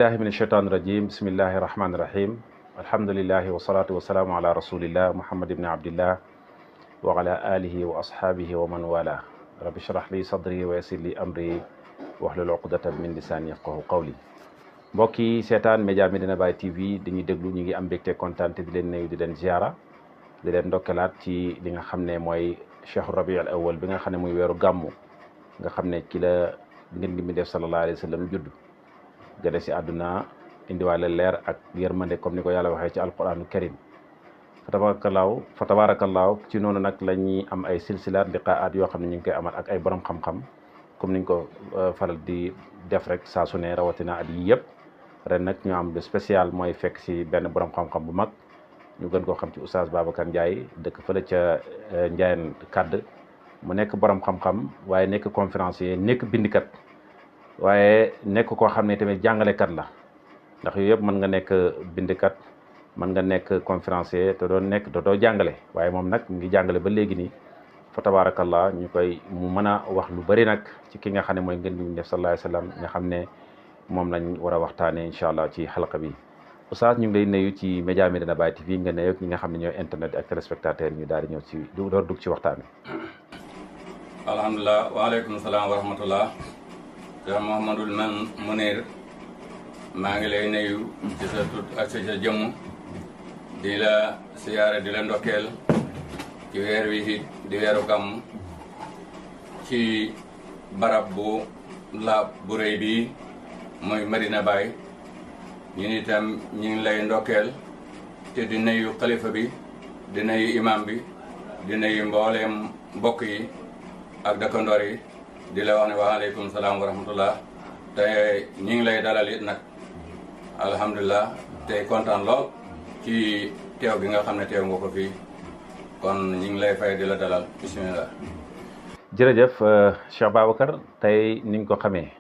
billahi min ashaitan irajim bismillahi irrahmani irrahim alhamdulilahi wasalatu wasalaamu ala rasulillah muhammad ibni abdillah wa ala alihi wa ashaabihi wa man wala rabbi shrah li sadri wa yassir li amri wahlul uqdatan min lisaani yafqahu qawli mbokk yi seetaan média Medina Baye TV dañuy déglu ñu ngi am mbégte kontaan te di leen nuyu di leen ziara di leen ndokkalaat ci li nga xam ne mooy chahru rabiul awal bi nga xam ne muy weeru gàmmu nga xam ne ci la ngeen ngi mi def sallallahu alayhi wa sallam judd gane si àdduna indiwaale leer ak yërmande comme ni ko yàlla waxee ci alquranu karim fa tabaarakallaahu ci noonu nag la ñuy am ay silsilaat liqaat yoo xam ne ñu ngi koy amal ak ay borom xam-xam comme niñ ko faral di def rek saa su ne rawatina at yi yëpp ren nag ñu am lu spécial mooy fekk si benn borom xam-xam bu mag ñu gën koo xam ci oustaz Babacar Ndiaye dëkk fële ca Ndiayène Kadd mu nekk borom xam-xam waaye nekk conférencier nekk bindikat waaye nekk koo xam ne tamit jàngalekat la ndax yooyu yëpp mën nga nekk bindikat mën nga nekk conférencier te doo jàngale waaye moom nag mu ngi jàngale ba léegi nii fa tabaarakallah ñu koy mu mën a wax lu bari nag ci ki nga xam ne mooy ngeen gi def sallallahu alayhi wa sallam nga xam ne moom lañ war a waxtaanee incha allah ci xalqa bi oustaz ñu ngi lay nuyu ci média Medina Baye TV nga nuyu ñi nga xam ne ñooy internet ak téléspectateur ñu daal di ñëw ci door dugg ci waxtaan wi. alhamdulilah waaleykum salaam wa rahmatullah Cheikh Mouhamadul Munir maa ngi lay nuyu ci sa tut ak sa jëmm di la siyaare di la ndokkeel ci weer wi di weeru gàmm ci barab bu laab bu rëy bi mooy Medina Baye ñun itam ñu ngi lay ndokkeel te di nuyu xalifa bi di nuyu imam bi di nuyu mbooleem mbokk yi ak dëkkandoor yi di la wax ne waaleykum salaam wa rahmatullah te ñu ngi lay dalal it nag alhamdulilah tey kontaan lool ci teew gi nga xam ne teew nga ko fii kon ñu ngi lay fay di la dalal bismillah. jërëjëf Cheikh Babacar tey niñ ko xamee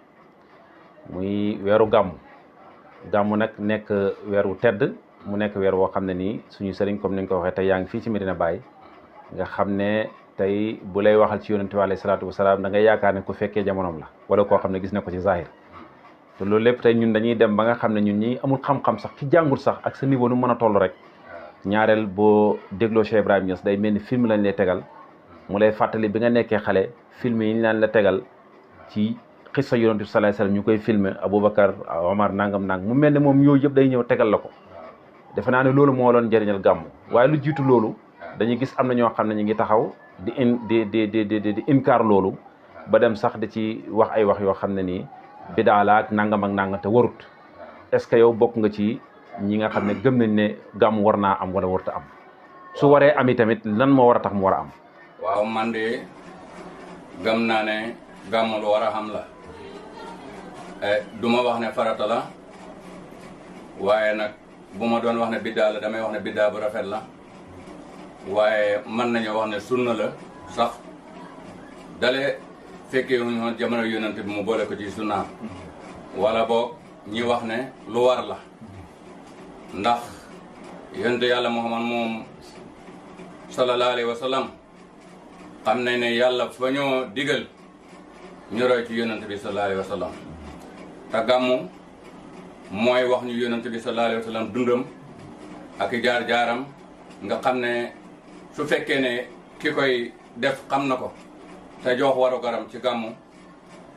muy weeru gàmmu nag nekk weer wu tedd mu nekk weer woo xam ne nii suñu sëriñ comme ni nga ko waxee tey yaa ngi fii ci Medina Baye nga xam ne tey bu lay waxal ci yonente bi alayhi salaatu wasalaam da ngay yaakaar ne ku fekkee jamonoom la wala koo xam ne gis na ko ci zahir te loolu lépp tey ñun dañuy dem ba nga xam ne ñun ñi amul xam-xam sax ki jàngul sax ak sa niveau nu mën a toll rek ñaareel boo dégloo Cheikh Ibrahima Niass day mel ni film lañ lay tegal mu lay fàttali bi nga nekkee xale film yi ñu laan la tegal ci xissa yonente bi sallallahu alayhi wasallam ñu koy filmer Aboubacar Omar nangam mu mel ne moom yooyu yëpp day ñëw tegal la ko defe naa ne loolu moo doon njëriñal gàmmu waaye lu jiitu loolu dañuy gis am na ñoo xam ne ñu ngi taxaw di inkaar loolu ba dem sax di ci wax ay wax yoo xam ne nii bidaa la ak nangam te warut est-ce que yow bokk nga ci ñi nga xam ne gëm nañ ne gàmm war naa am wala warut a am su waree am tamit lan moo war a tax mu war a am. waaw man de gëm naa ne gàmm lu war a am la du ma wax ne farata la waaye nag bu ma doon wax ne biddaa la damay wax ne biddaa bu rafet la. waaye mën nañoo wax ne sunna la sax dale fekkee wuñu jamono yonent bi mu boole ko ci sunnaam wala boog ñi wax ne lu war la ndax yonent yàlla Muhammad moom sallallahu alayhi wa sallam xam nañ ne yàlla fa ñoo digal ñu roy ci yonent bi sallallahu alayhi wa sallam te gàmmu mooy wax ñu yonent bi sallallahu alayhi wa sallam dundam ak i jaar-jaaram nga xam ne su fekkee ne ki koy def xam na ko te jox waru garam ci gàmmu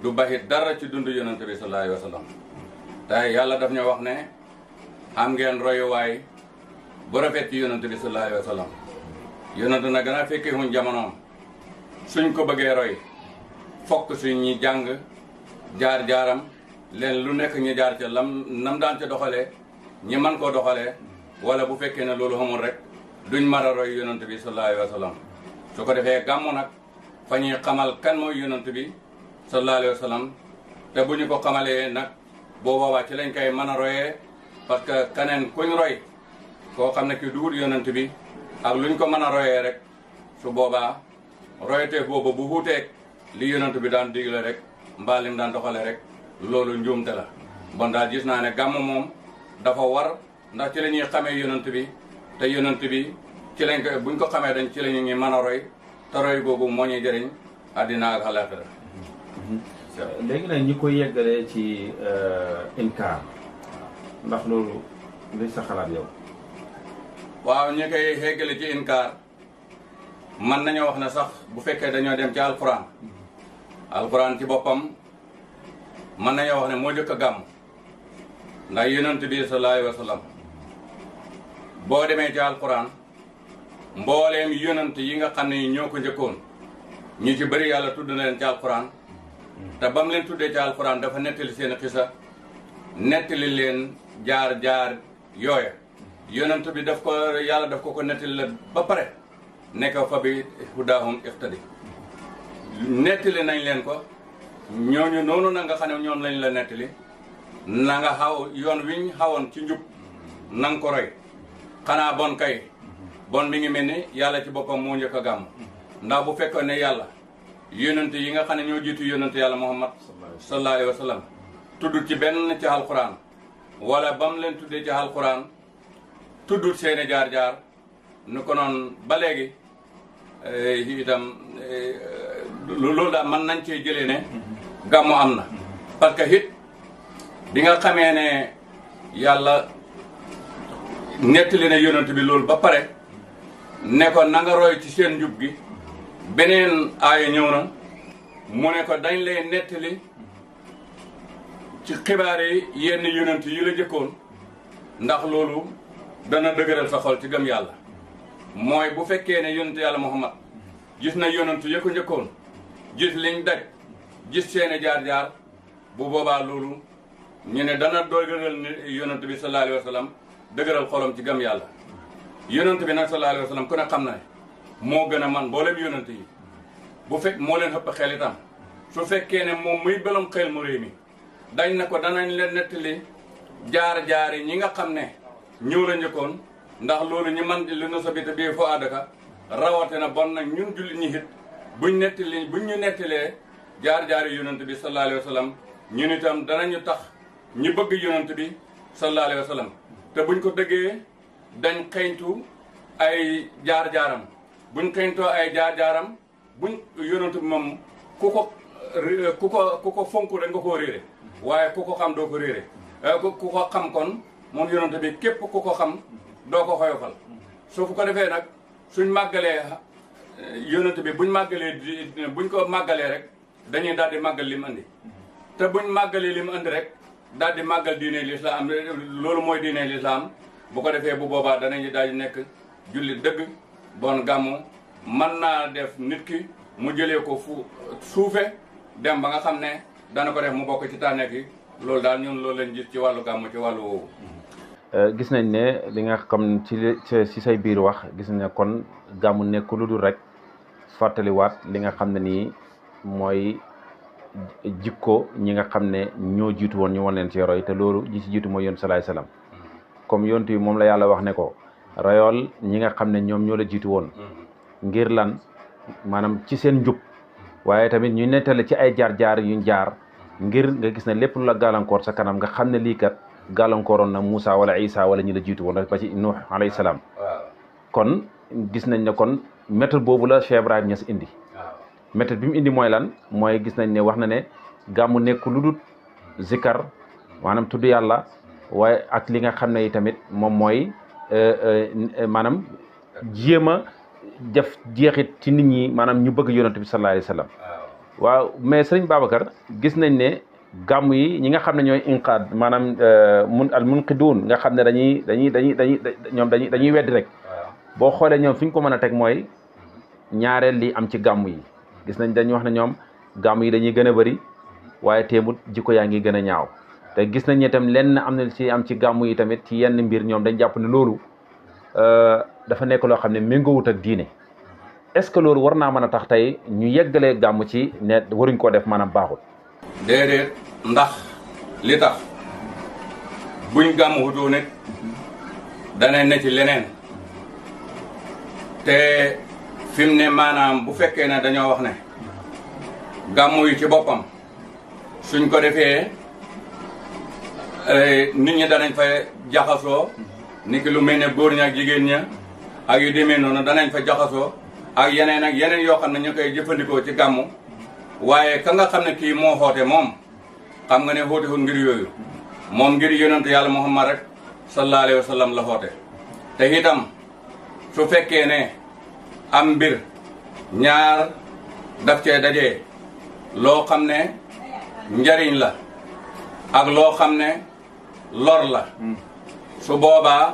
du baxit dara ci dund yonent bi sallallahu alayhi wa sallam te yàlla daf ñu wax ne am ngeen royuwaay bu rafet ci yonent bi sallallahu alayhi wa sallam yonent na gën a fekkee huñ jamonoom suñ ko bëggee roy fokk suñ ñi jàng jaar-jaaram leen lu nekk ñi jaar ca nam daan ca doxalee ñi man koo doxalee wala bu fekkee ne loolu xamul rek duñ mar a roy yonent bi sallallahu alayhi wa sallam su ko defee gàmmu nag fa ñuy xamal kan mooy yonent bi sallallahu alayhi wa sallam te bu ñu ko xamalee nag boo boobaa ci lañ koy mën a royee parce que keneen kuñ roy koo xam ne ki duwul yonent bi ak luñ ko mën a royee rek su boobaa royteef boobu bu wuuteeg li yonent bi daan digle rek mbaa lim daan doxale rek loolu njuumte la bon daal gis naa ne gàmmu moom dafa war ndax ci la ñuy xamee yonent bi te yonent bi ci lañ ko buñ ko xamee dañ ci la ñuy mën a roy te roy boobu moo ñuy jëriñ àddina ak àllaaxira léegi nag ñi koy yeggalee ci inkaar ndax loolu li sa xalaat yow. waaw ñi koy xeggale ci inkaar man nañoo wax ne sax bu fekkee dañoo dem ci alquran ci boppam man nañoo wax ne moo jëkk a gàmm ndax yonent bi sallallahu alayhi wa sallam boo demee ci alquran mbooleem yonent yi nga xam ne ñoo ko njëkkoon ñu ci bëri yàlla tudd na leen ci alquran te ba mu leen tuddee ci alquran dafa nettali seen xisa nettali leen jaar yooya yonent bi yàlla daf ko nettali la ba pare nekk fa bi hudaahum iqtadi nettali nañ leen ko ñooñu noonu na nga xam ne ñoom lañ la nettali na nga xaw yoon wiñ xawoon ci njub na nga ko roy xanaa bon kay bon mi ngi mel ni yàlla ci boppam moo njëkk a gàmm ndax bu fekkoon ne yàlla yonent yi nga xam ne ñoo jiitu yonent yàlla muhammad sallallahu alayhi wa sallam tuddul ci benn ci alquran wala ba mu leen tuddee ci alquran tuddul seeni jaar-jaar nu ko noonu ba léegi itam loolu daal mën nañ cee jëlee ne gàmmu am na parce que it bi nga xamee ne yàlla nettali na yonent bi loolu ba pare ne ko na nga roy ci seen njub gi beneen aaya ñëw na mu ne ko dañ lay nettali ci xibaar yi yenn yonent yi la jëkkoon ndax loolu dana dëgëral sa xol ci gëm yàlla mooy bu fekkee ne yonent yàlla muhammad gis na yonent yi ko njëkkoon gis liñ daj gis seeni jaar-jaar bu boobaa loolu ñu ne dana dëgëral ni yonent bi sallallahu alayhi wa sallam dëgëral xolam ci gëm yàlla yonent bi nag sallallahu alayhi wa sallam ku ne xam na ne moo gën a man mboolem yonent yi bu fekk moo leen ëpp xel itam su fekkee ne moom muy belom xel mu réy mi dañ na ko danañ leen nettali jaar-jaar yi ñi nga xam ne ñëw la njëkkoon ndax loolu ñu man li na sabita bii foo àddaka rawate na bon nag ñun jullit ñi it buñ ñu nettalee jaar-jaar yi yonent bi sallallahu alayhi wa sallam ñun itam danañu tax ñu bëgg yonent bi sallallahu alayhi wa sallam te buñ ko dëggee dañ xeeñtu ay jaar-jaaram buñ xeeñtoo ay jaar-jaaram buñ yonent bi moom ku ko fonk rek nga koo réere waaye ku ko xam doo ko réere ku ko xam kon moom yonent bi képp ku ko xam doo ko xoyofal soo fu ko defee nag suñ màggalee yonent bi buñ ko màggalee rek dañuy daal di màggal li mu andi te buñ màggalee li mu andi rek daal di màggal diine lislaam loolu mooy diine lislaam bu ko defee bu boobaa danañu daal di nekk julli dëgg bon gàmmu mën naa def nit ki mu jëlee ko fu suufe dem ba nga xam ne dana ko def mu bokk ci tànneef yi loolu daal ñun loolu lañ gis ci wàllu gàmmu ci wàllu woowu. gis nañ ne li nga xam ci say biir wax gis nañ ne kon gàmmu nekk lu dul rek fàttaliwaat li nga xam ne nii mooy jikko ñi nga xam ne ñoo jiitu woon ñu wan leen ci roy te loolu ñi ci jiitu mooy yonent salaay salaam comme yonent bi moom la yàlla wax ne ko rayool ñi nga xam ne ñoom ñoo la jiitu woon ngir lan maanaam ci seen njub waaye tamit ñu nettali ci ay jaar-jaar yuñ jaar ngir nga gis ne lépp lu la gàllankoor sa kanam nga xam ne lii kat gàllankooroon na Moussa wala Isa wala ñi la jiitu woon rek ba ci Nuux alayhi salaam kon gis nañ ne kon méthode boobu la Cheikh Ibrahima Niass indi méthode bi mu indi mooy lan mooy gis nañ ne wax na ne gàmmu nekk lu dul zikar maanaam tudd yàlla waaye ak li nga xam ne tamit moom mooy maanaam jéem a def jeexit ci nit ñi maanaam ñu bëgg yonent bi sallallahu alayhi wa sallam waaw mais sëriñ Babacar gis nañ ne gàmm yi ñi nga xam ne ñooy inqaad maanaam al munqiduun nga xam ne dañuy weddi rek boo xoolee ñoom fi ñu ko mën a teg mooy ñaareel li am ci gàmm yi gis nañ dañuy wax ne ñoom gàmm yi dañuy gën a bëri waaye teemut jikko yaa ngi gën a ñaaw te gis nañ ne itam lenn am na ci am ci gàmm yi tamit ci yenn mbir ñoom dañ jàpp ne loolu dafa nekk loo xam ne méngoowut ak diine est-ce que loolu war naa mën a tax tey ñu yeggalee gàmm ci ne waruñ koo def maanaam baaxul. déedéet ndax li tax buñ gàmm wutoo nit dana ne ci leneen te fi mu ne maanaam bu fekkee ne dañoo wax ne gàmm yi ci boppam suñ ko defee nit ñi danañ fa jaxasoo ni ki lu mel ne góor ña ak jigéen ña ak yu demee noonu danañ fa jaxasoo ak yeneen yoo xam ne ñu koy jëfandikoo ci gàmmu waaye ka nga xam ne kii moo xoote moom xam nga ne xootewul ngir yooyu moom ngir yonent yàlla muhammad rek sallallahu alayhi wa sallam la xoote te itam su fekkee ne am mbir ñaar daf cee dajee loo xam ne njariñ la ak loo xam ne lor la su boobaa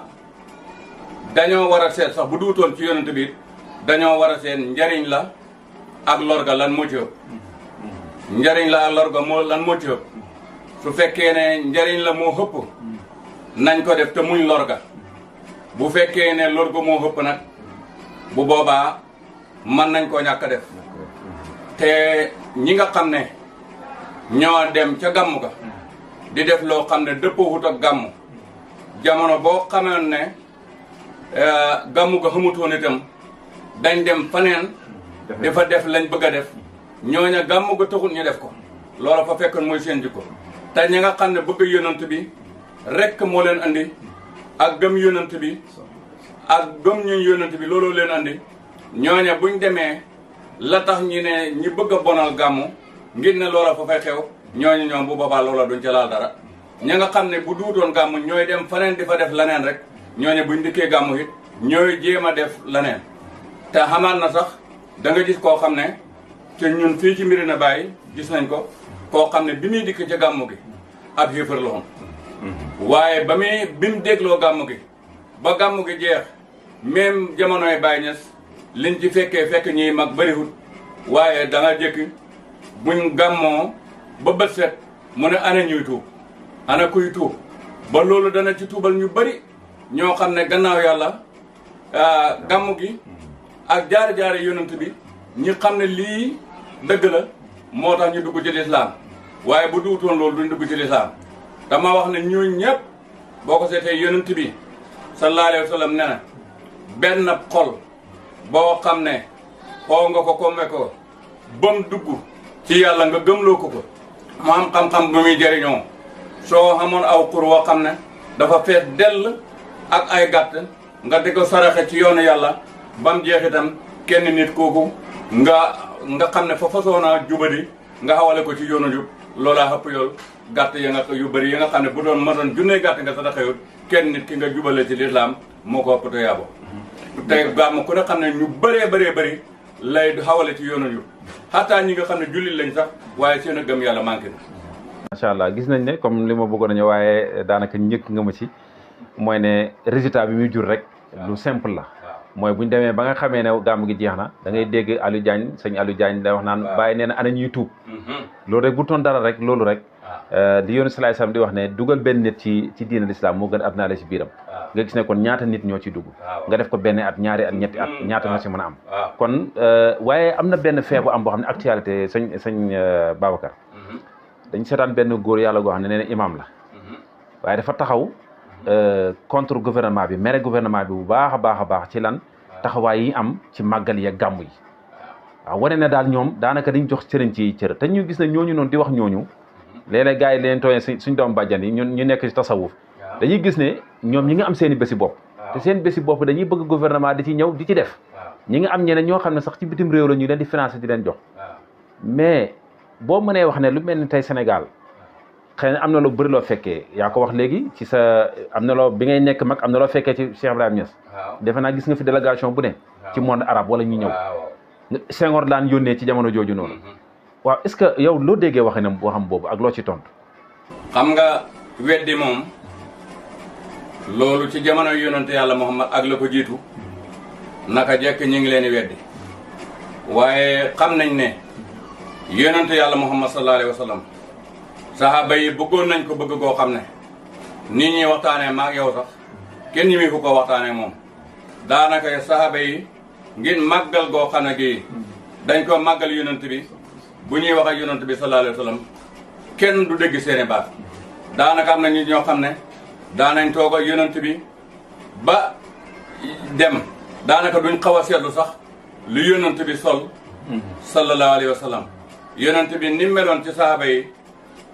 dañoo war a seet sax bu duutoon ci yonent bi dañoo war a seet njariñ la ak lor ga lan moo ci ëpp njariñ la ak lor ga moo lan moo ci ëpp su fekkee ne njariñ la moo xëpp nañ ko def te muñ lor ga bu fekkee ne lor ga moo xëpp nag bu boobaa mën nañ koo ñàkk a def te ñi nga xam ne ñoo dem ca gàmm ga di def loo xam ne dëppoowut ak gàmm jamono boo xamoon ne gàmm ga xamutoon itam dañ dem faneen dafa def lañ bëgg a def ñooña gàmm ga taxul ñu def ko loola fa fekkoon mooy seen jikko te ñi nga xam ne bëgg yonant bi rekk moo leen andi ak gëm yonant bi ak gëm ñu yonant bi looloo leen andi ñooña buñ demee la tax ñi ne ñi bëgg a bonal gàmmu ngir ne loola fa fay xew ñooñu ñoom bu boobaa loola duñ ca laal dara ña nga xam ne bu duutoon gàmmu ñooy dem faneen di fa def leneen rek ñooñu buñ dikkee gàmmu it ñooy jéem a def leneen te xamaat na sax da nga gis koo xam ne te ñun fii ci Médina Baye gis nañ ko koo xam ne bi muy dikk ca gàmmu gi ab xéefar la woon waaye bi mu dégloo gàmmu gi ba gàmmu gi jeex même jamonoy Baye Niass liñ ci fekk ñiy mag bëriwul waaye da nga jëkki buñ gàmmoo ba bët set mu ne ana ñuy tuub ana kuy tuub ba loolu dana ci tuubal ñu bëri ñoo xam ne gannaaw yàlla gàmmu gi ak jaar-jaari yonent bi ñi xam ne lii dëgg la moo tax ñu dugg ci lislaam waaye bu duutoon loolu duñ dugg ci lislaam dama wax ne ñooñ ñëpp boo ko seetee yonent bi sallallahu alayhi wa sallam ne na benn xol boo xam ne xoo nga ko komme ko ba mu dugg ci yàlla nga gëmloo ko mu am xam-xam bu muy jëriñoo soo xamoon aw xur woo xam ne dafa fees dell ak ay gàtt nga di ko saraxe ci yoonu yàlla ba mu jeex itam kenn nit kooku nga xam ne fa façon jubadi nga xawale ko ci yoonu jub loolaa xëpp yool gàtt ya nga yu bëri yi nga xam ne bu doon ma doon junnee gàtt nga saraxewut kenn nit ki nga jubale ci lislaam moo ko ëpp tuyaaba te gàmm ku ne xam ne ñu bëree bëri lay xawale ci yoonu jub xataa ñi nga xam ne jullit lañ sax waaye seen a gëm yàlla manqué na. macha allah gis nañ ne comme li ma bëggoon a ñëw waaye daanaka njëkk nga ma ci mooy ne résultat bi muy jur rek lu simple la. mooy bu ñu demee ba nga xamee ne gàmm gi jeex na da ngay dégg Aliou Diagne sëñ Aliou Diagne da wax naan bàyyi nee na ana ñuy tuub loolu rek bu toon dara rek loolu rek li yoonu salaay salaam di wax ne dugal benn nit ci diina l'islam moo gën àdduna la ci biiram nga gis ne kon ñaata nit ñoo ci dugg nga def ko benn at ñaari at ñetti at ñaata nga ci mën a am kon waaye am na benn fee bu am boo xam ne actualité sëñ Babacar dañ seetaan benn góor yàlla goo xam ne nee na imam la waaye dafa taxaw contre gouvernement bi mere gouvernement bi bu baax a baax ci lan taxawaay yi am ci màggal yi ak gàmmu yi waaw wane na daal ñoom daanaka dañ jox sëriñ ci cër te ñu gis ne ñooñu noonu di wax ñooñu léeg-léeg gars yi leen tooñee suñ doom bàjjan yi ñu nekk ci tasawuf dañuy gis ne ñoom ñi nga am seen i bési bopp te seen bési bopp dañuy bëgg gouvernement di ci ñëw di ci def ñi nga am ñeneen ñoo xam ne sax ci bitim réew la ñu leen di financé di leen jox mais boo mënee wax ne lu mel ni tey Sénégal xëy na am na loo bëri loo fekkee yaa ko wax léegi ci sa am na loo bi ngay nekk mag am na loo fekkee ci Cheikh Ibrahima Niass defe naa gis nga fi délégation bu ne ci monde arabe wala ñu ñëw Senghor daan yónnee ci jamono jooju noonu waaw est-ce que yow loo déggee waxam boobu ak loo ci tontu. xam nga weddi moom loolu ci jamono yonante yàlla Muhammad ak la ko jiitu naka jekk ñu ngi leen di weddi waaye xam nañ ne yonante yàlla Muhammad sallallahu alayhi wa sallam saxaaba yi bëggoon nañ ko bëgg koo xam ne nit ñi waxtaanee maag yow sax kenn ñi mi fu ko waxtaanee moom daanaka saxaaba yi ngir màggal goo xam ne gi dañ ko màggal yonent bi bu ñuy wax ak yonent bi sallallahu alayhi wa sallam kenn du dégg seeni baat daanaka am na nit ñoo xam ne daanañ toog ak yonent bi ba dem daanaka duñ xaw a seetlu sax lu yonent bi sol sallallahu alayhi wa sallam yonent bi ni meloon ci saxaaba yi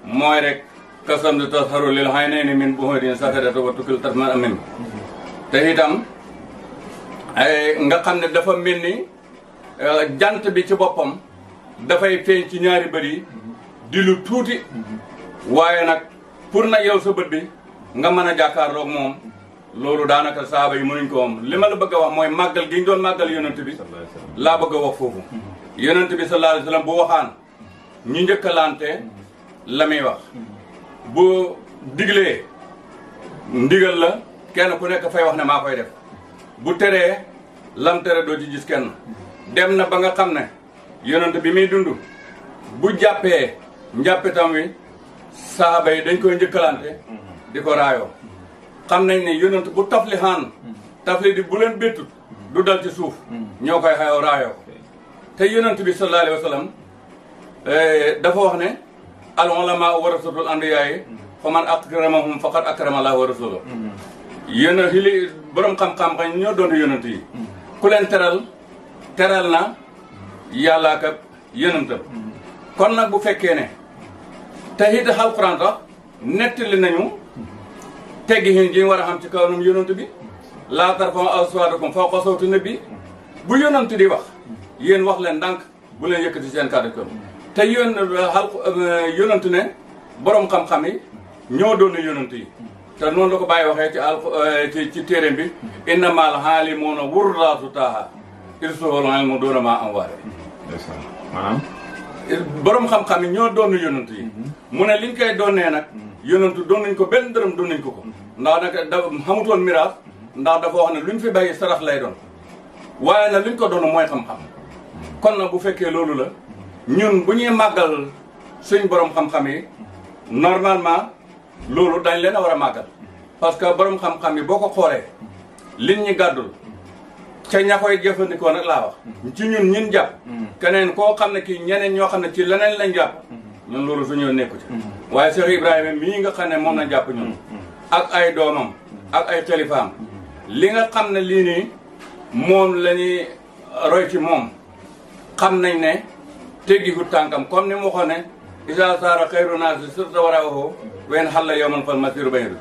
mooy rek kasam di tasharu lil haynayni min buhudin safadatu wa tukil tasman amin te itam nga xam ne dafa mel ni jant bi ci boppam dafay feeñ ci ñaari bët yi di lu tuuti waaye nag pour nag yow sa bët bi nga mën a jàkkaarloog moom loolu daanaka saaba yi mënuñ ko am li ma la bëgg a wax mooy màggal gi ñu doon màggal yonent bi laa bëgg a wax foofu yonent bi sallallahu alayhi wa sallam bu waxaan ñu njëkkalante la muy wax bu diglee ndigal la kenn ku nekk fay wax ne maa koy def bu teree lam tere doo ci gis kenn dem na ba nga xam ne yonent bi muy dund bu jàppee njàppitam wi saaba yi dañ koy njëkkalante di ko raayoo xam nañ ne yonent bu tafli xaan tafli di bu leen béttut du dal ci suuf ñoo koy xayoo raayoo te yonent bi sallallahu alayhi wa sallam dafa wax ne al ulamaa warasatul anbiyaa yi fa man akramahum faqad akrama Allahu wa rasuluhu yonent yi li borom xam-xam xañ ñoo doon yonent yi ku leen teral na yàlla ak yonentam kon nag bu fekkee ne te it alxuraan sax nettali nañu teggi hin ji war a xam ci kawanam yonent bi laa tarfa'u aswaatakum fawqa sawti nabi bu yonent di wax yéen wax leen ndànk bu leen yëkkati seen kàddu kon te yonent ne borom xam-xam yi ñoo doon yonent yi te noonu la ko bàyyi waxee ci téeréem bi innamal aalimuuna wurraasu taaha irsuhul ilmu doona maa am waare maanaam borom xam-xam yi ñoo doon yonent yi mu ne liñ koy doonee nag yonentu doon nañ ko benn dërëm doon nañ ko ndax nag da xamutoon miraas ndax dafa wax ne luñ fi bàyyi sarax lay doon waaye nag luñ ko doon mooy xam-xam kon nag bu fekkee loolu la ñun bu ñuy màggal suñ borom xam-xam yi normalement loolu dañ leen a war a màggal parce que borom xam-xam yi boo ko xoolee liñ ñi gàddul ca ña koy jëfandikoo nag laa wax ci ñun ñun jàpp keneen koo xam ne kii ñeneen ñoo xam ne ci leneen lañ jàpp ñun loolu suñu nekku ci waaye Cheikh Ibrahima mii nga xam ne moom na jàpp ñun ak ay doomam ak ay xalifaam li nga xam ne lii nii moom la ñuy roy ci moom xam nañ ne teggiwut tànkam comme ni mu waxoon ne isa saara xayru naasi sirta waraahu wen xal la yowman fal masiru bayru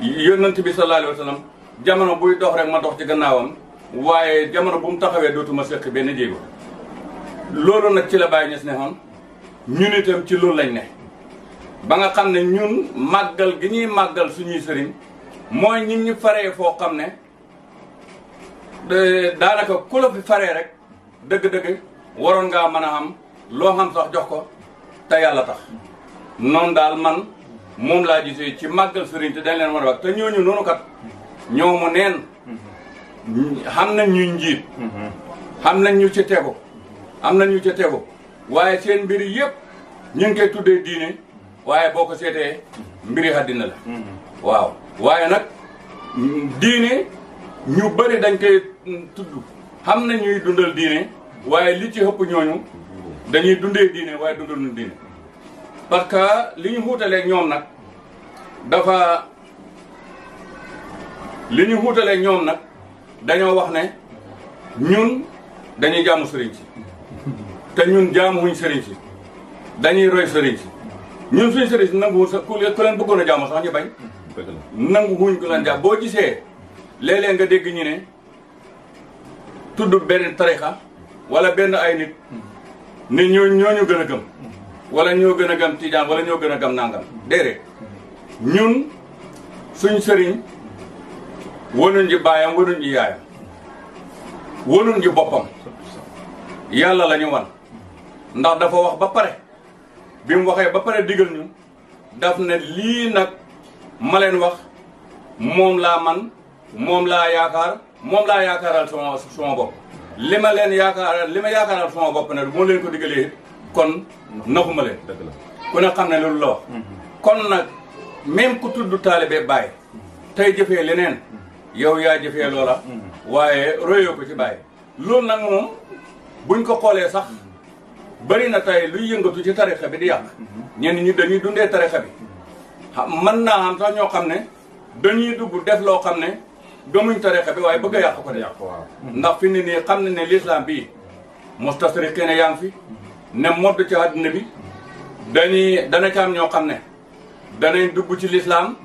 yonent bi sallallahu alayhi wa sallam jamono buy dox rek ma dox ci gannaawam waaye jamono bu mu taxawee dootuma seq benn jéego loolu nag ci la Baye Niass ne xoon ñun itam ci loolu lañ ne ba nga xam ne ñun màggal gi ñuy màggal suñuy sëriñ mooy ñun ñu faree foo xam ne daanaka ku la fi faree rek dëgg-dëgg waroon ngaa mën a xam loo xam sax jox ko te yàlla tax noonu daal man moom laa gisee ci màggal sëriñ te dañ leen war a wax te ñooñu noonu kat ñoomu neen xam nañ ñu njiit xam nañ ñu ci tegu am nañ ñu ci tegu waaye seen mbiri yëpp ñu ngi koy tuddee diine waaye boo ko seetee mbiri àddina la waaw waaye nag diine ñu bëri dañ koy tudd xam na ñuy dundal diine waaye li ci ëpp ñooñu dañuy dundee diine waaye dundaluñu diine parce que li ñu xuutaleeg ñoom nag dañoo wax ne ñun dañuy jaamu sëriñ si te ñun jaamuwuñ sëriñ si dañuy roy sëriñ si ñun suñ sëriñ si nanguwuñ sa ku leen bëggoon a jaamu sax ñu bañ nanguwuñ ku leen jaam boo gisee léeg-léeg nga dégg ñu ne tudd benn tarixa wala benn ay nit ne ñooñu gën a gëm wala ñoo gën a gëm tijaan wala ñoo gën a gëm nangam déedéet ñun suñ sëriñ wanuñ ji baayam wanuñ ji yaayam wanuñ ji boppam yàlla la ñu wan ndax dafa wax ba pare bi mu waxee ba pare digal ñu daf ne lii nag ma leen wax moom laa man moom laa yaakaaral sama bopp li ma yaakaaral sama bopp ne moo leen ko digalee kon naxuma leen ku ne xam ne loolu la wax kon nag même ku tudd taalibe Baay tey jëfee leneen yow yaa jëfee loola waaye royoo ko ci Baay loolu nag moom buñ ko xoolee sax bari na tey luy yëngatu ci tarixa bi di yàq ñenn ñi dañuy dundee tarixa bi mën naa am sax ñoo xam ne dañuy dugg def loo xam ne gëmuñ tarixa bi waaye bëgg a yàq ko de ndax fi ne nii xam ne ne l'islam bii mustasriqiin yaa ngi fi ne modd ci àddina bi dana ci am ñoo xam ne danañ dugg ci l'islam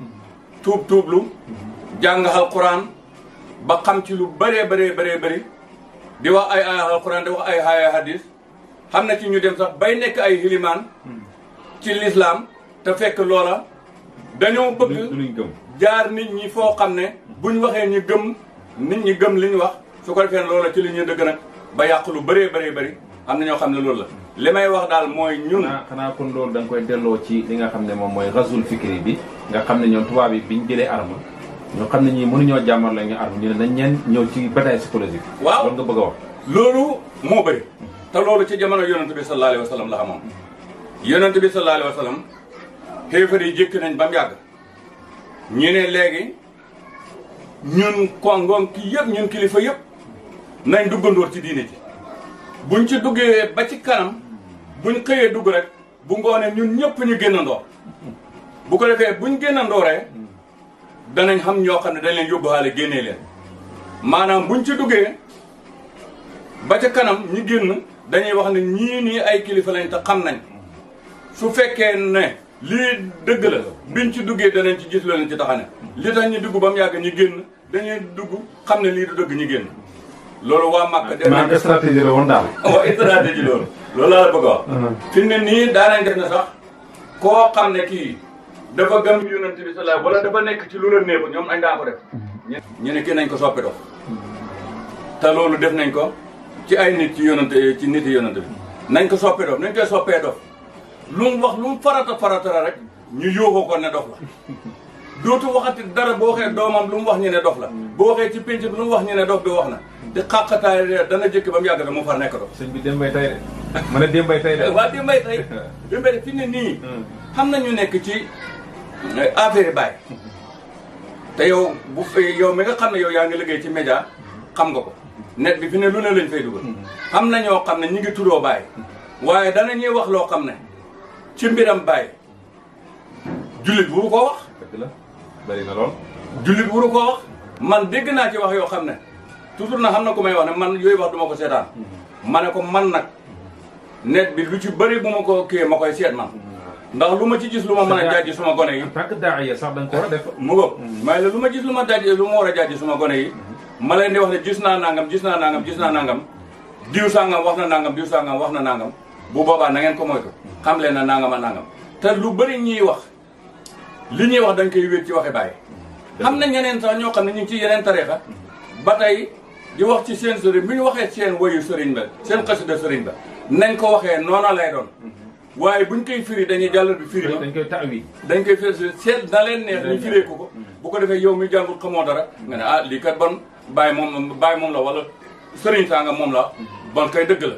tuublu jàng alquran ba xam ci lu bëree bëri di wax ay alquran di wax ay hadis xam na ci ñu dem sax bay nekk ay hilimaan ci l'islam te fekk loola dañoo bëgg jaar nit ñi foo xam ne buñ waxee ñu gëm nit ñi gëm li ñu wax su ko defee loola ci li ñuy dëgg nag ba yàq lu bëree bëri am na ñoo xam ne loolu la li may wax daal mooy ñun xanaa kon loolu da nga koy delloo ci li nga xam ne moom mooy ghazwul fikri bi nga xam ne ñoom tubaab yi biñ jëlee arme ñoo xam ne ñii mënuñoo jàmmal la ñu arme ñu ne nañ ñeen ñëw ci bataille psychologique. waaw loolu nga bëgg a wax. loolu moo bëri te loolu ci jamono yonent bi sallallahu alayhi wa sallam la xamoon yonent bi sallallahu alayhi wa sallam xéefar yi jékki nañ ba mu yàgg ñu ne léegi ñun kongoon ki yëpp ñun kilifa yëpp nañ duggandoor ci diine ji buñ ci duggee ba ci kanam buñ xëyee dugg rek bu ngoonee ñun ñëpp ñu génnandoor bu ko defee buñ génnandooree danañ xam ñoo xam ne dañ leen yóbbuwaale génnee leen maanaam buñ ci duggee ba ca kanam ñu génn dañuy wax ne ñii nii ay kilifa lañ te xam nañ su fekkee ne lii dëgg la biñ ci duggee danañ ci gis leen ci taxane li tax ñu dugg ba mu yàgg ñu génn dañuy dugg xam ne lii du dëgg ñu génn loolu waa Màkka def nañ stratégie la woon daal. waaw stratégie loolu laa la bëgg a wax fi ne nii daanañ def na sax koo xam ne kii dafa gëm yonent bi sallallahu wala dafa nekk ci lu la néew ñoom añ daa ko def ñu ne kii nañ ko soppi dof te loolu def nañ ko ci ay nit ci yonent ci nit yi yonent bi nañ ko soppi dof nañ koy soppee dof lu mu wax lu mu farata rek ñu yóoxoo ko ne dof la dootu waxati dara boo waxee doomam lu mu wax ñu ne dof la boo waxee ci pénc bi lu mu wax ñu ne dof bi wax na di xàqataay dana jëkk ba mu yàgg mu far nekk dof sëñ bi démbay tay de ma ne démbay tay de waaw démbay tay fi ne nii xam nañu nekk ci affaire baay te yow bu yow mi nga xam ne yow yaa ngi liggéey ci média xam nga ko net bi fi ne lu ne lañ fay dugal xam na ñoo xam ne ñi ngi tuddoo baay waaye dana ñuy wax loo xam ne ci mbiram baay jullit wuru koo wax dëgg la bari na lool jullit wuru koo wax man dégg naa ci wax yoo xam ne toujours na xam na ku may wax ne man yooyu wax duma ko seetaan ma ne ko man nag net bi lu ci bëri bu ma ko kii ma koy seet man ndax lu ma ci gis lu ma mën a jàjji suma gone yi en tant que daaya sax da nga ko war a def mu góob may la lu ma gis lu ma jàjji lu ma war a jàjji suma gone yi ma leen di wax ne gis naa nangam diw sangam wax na nangam diw sangam wax na nangam bu boobaa na ngeen ko moytu xam leen na nangam a nangam te lu bëri ñuy wax li ñuy wax dañ koy wéet ci waxe bàyyi xam na ñeneen sax ñoo xam ne ñu ngi ci yeneen tarixa ba tey di wax ci seen sëriñ bi ñu waxee seen woyu sëriñ ba seen xasida sëriñ ba nañ ko waxee noona lay doon waaye buñ koy firi dañuy jàllal bi firi dañ koy taawi dañ koy firi seet na leen neex ñu firee ko bu ko defee yow mi jàngul xamoo dara nga ne ah lii kat bon bàyyi moom la wala sëriñ sanga moom la bon kay dëgg la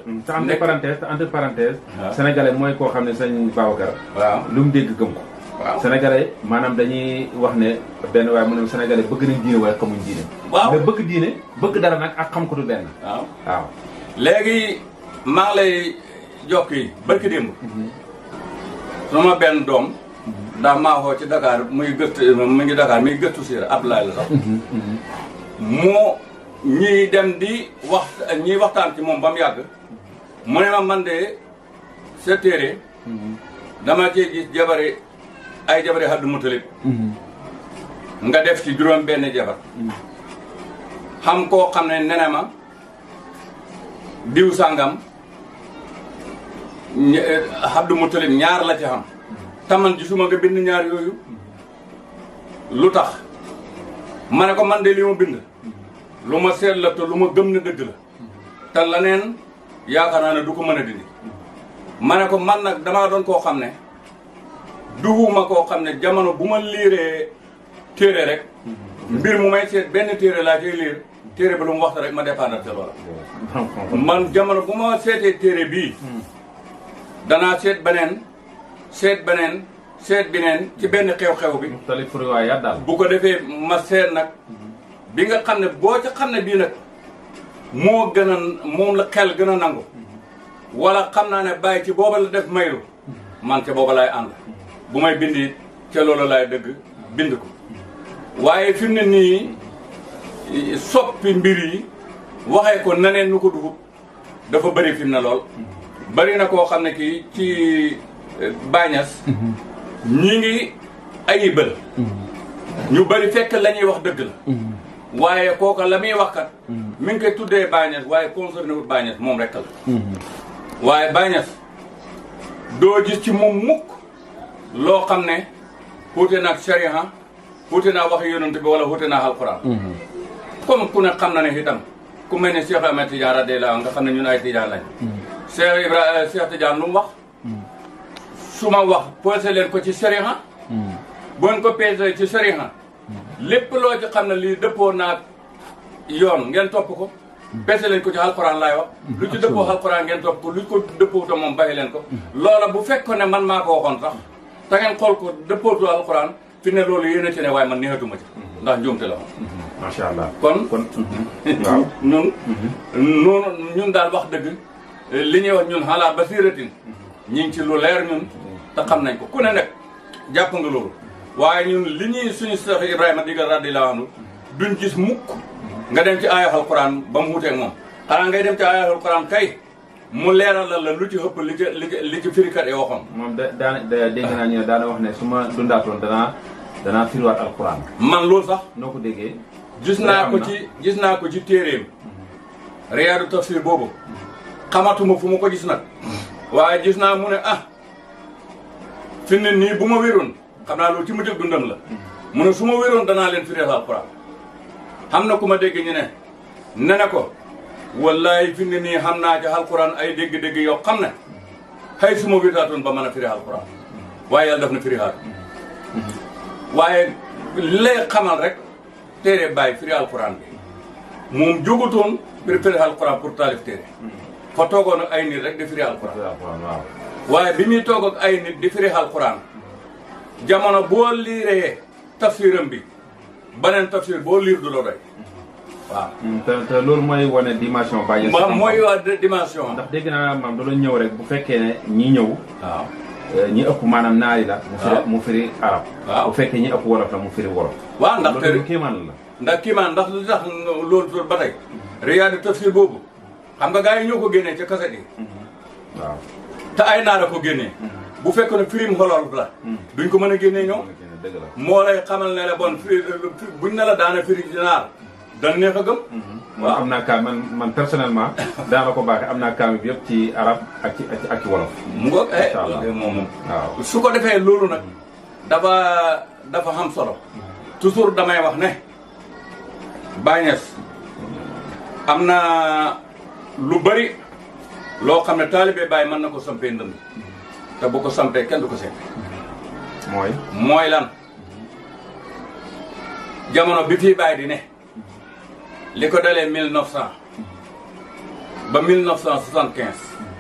te entre parenthèse sénégalais mooy koo xam ne sëñ Babacar waaw lu mu dégg gëm ko waaw sénégalais maanaam dañuy wax ne benn waaye mu ne sénégalais bëgg nañ diine waaye xamuñ diine waaw mais bëgg diine bëgg dara nag ak xam ko du benn waaw léegi maa ngi lay jokk yi barki démb sama benn doom ndax maa xoo ci Dakar muy gëstu mu ngi Dakar muy gëstu siira Abdoulaye la sax moo ñii dem di ñiy waxtaan ci moom ba mu yàgg mu ne ma man de sa téere dama cee gis ay jabari Abdou Moutalib nga def ci juróom benn jabar xam koo xam ne nene ma diw sàngam Abdou Moutalib ñaar la ci xam taman gisuma nga bind ñaar yooyu lu tax ma ne ko man de li ma bind lu ma seet la te lu ma gëm ne dëgg la te leneen yaakaar naa ne du ko mën a dindi ma ne ko man nag damaa doon koo xam ne duhuma koo xam ne jamono bu ma liiree téere rek mbir mu may seet benn téere laa cay liir téere bi lu mu waxta rek ma dépendre ca loola man jamono bu ma seetee téere bii danaa seet beneen ci benn xew-xew bi bu ko defee ma seet nag bi nga xam ne boo ca xam ne bii nag moo gën a moom la xel gën a nangu wala xam naa ne bàyyi ci booba la def maylu man ca booba laay ànd bu may bindi ca loolu laay dëgg bind ko waaye fi mu ne nii soppi mbir yi waxee ko neneen nu ko dugub dafa bëri fi mu ne lool bëri na koo xam ne kii ci Bañas ñi ngi ayibal ñu bëri fekk la ñuy wax dëgg la waaye kooka la muy wax kat mi ngi koy tuddee Bañas waaye concerné wut Bañas moom rek la waaye Bañas doo gis ci moom mukk loo xam ne xuute naag shariha xuute naa waxi yonent bi wala xuute naa alquran comme ku ne xam na ne itam ku mel ne Cheikh Ahmed Tidiane radiyallahu anhu nga xam ne ñun ay Tidiane lañ Cheikh Tidiane lu mu wax su ma wax posé leen ko ci shariha bu ngeen ko pesé ci shariha lépp loo ci xam ne lii dëppoo naag yoon ngeen topp ko pesé leen ko ci alquran laay wax lu ci dëppoo alquran ngeen topp ko lu ko dëppoo te moom bàyyi leen ko loola bu fekkoon ne man maa ko waxoon sax te ngeen xool ko dëppootu alquran fi ne loolu yéen a ci ne waaye man neexatuma ci ndax njuumte la moom macha allah kon waaw ñun daal wax dëgg li ñuy wax ñun xalaa basiratin ñi ngi ci lu leer ñun te xam nañ ko ku ne nag jàpp nga loolu waaye ñun li ñuy suñu Cheikh Ibrahima digal radiyallahu anhu duñ gis mukk nga dem ci aaya alquran ba mu wuteeg moom xanaa ngay dem ci aaya alquran kay mu leeral la lu ci ëpp li ci firikat yi waxoon moom daana dégg naa ñu ne daana wax ne su ma dundaatoon danaa firiwaat alquran man loolu sax noo ko déggee gis naa ko ci téeréem Riyaadu Tafsir boobu xamatuma fu ma ko gis nag waaye gis naa mu ne fi ne nii bu ma wéroon xam naa loolu ci mujj dundam la mu ne su ma wéroon danaa leen firil alquran xam na ku ma dégg ñu ne ko wallaay fi ne nii xam naa ci alquran ay dégg-dégg yoo xam ne xëy su ma wéetaatoon ba mën a firi alquran waaye yàlla def na firi haat waaye li lay xamal rek téere bàyyi firi alquran bi moom jógutoon firi alquran pour taalif téere fa toogoon ak ay nit rek di firi alquran waaye bi muy toog ak ay nit di firi alquran jamono boo liiree tafsiram bi beneen tafsir boo liir du la doy waaw. te loolu mooy wane dimension bàyyi. mooy wane dimension. ndax dégg naa maam da doon ñëw rek bu fekkee ne ñi ñëw. waaw ñi ëpp maanaam naari la. mu firi arab. waaw bu fekkee ñi ëpp wolof la mu firi wolof. waaw ndax te loolu kéemaan la. ndax kéemaan ndax lu tax loolu ba tey. Riyaadu Tafsir boobu xam nga gars yi ñoo ko génnee ca kaset yi. waaw te ay naara ko génnee. bu fekkoon ne firim xolof la. duñ ko mën a génnee ñoom. moo lay xamal ne la bon firi buñ ne la daana firi ci naar dan neex a gëm. waaw am naa kaa man personnellement daana ko baaxee am naa kaa bi yëpp ci arab ak ci wolof. mu ngoog moom waaw su ko defee loolu nag dafa xam solo. toujours damay wax ne Baye Niass am na lu bari loo xam ne taalibe Baye mën na ko sampee ndënd te bu ko sampee kenn du ko seet. mooy lan jamono bi fii Baye di ne li ko dalee 1900 ba 1975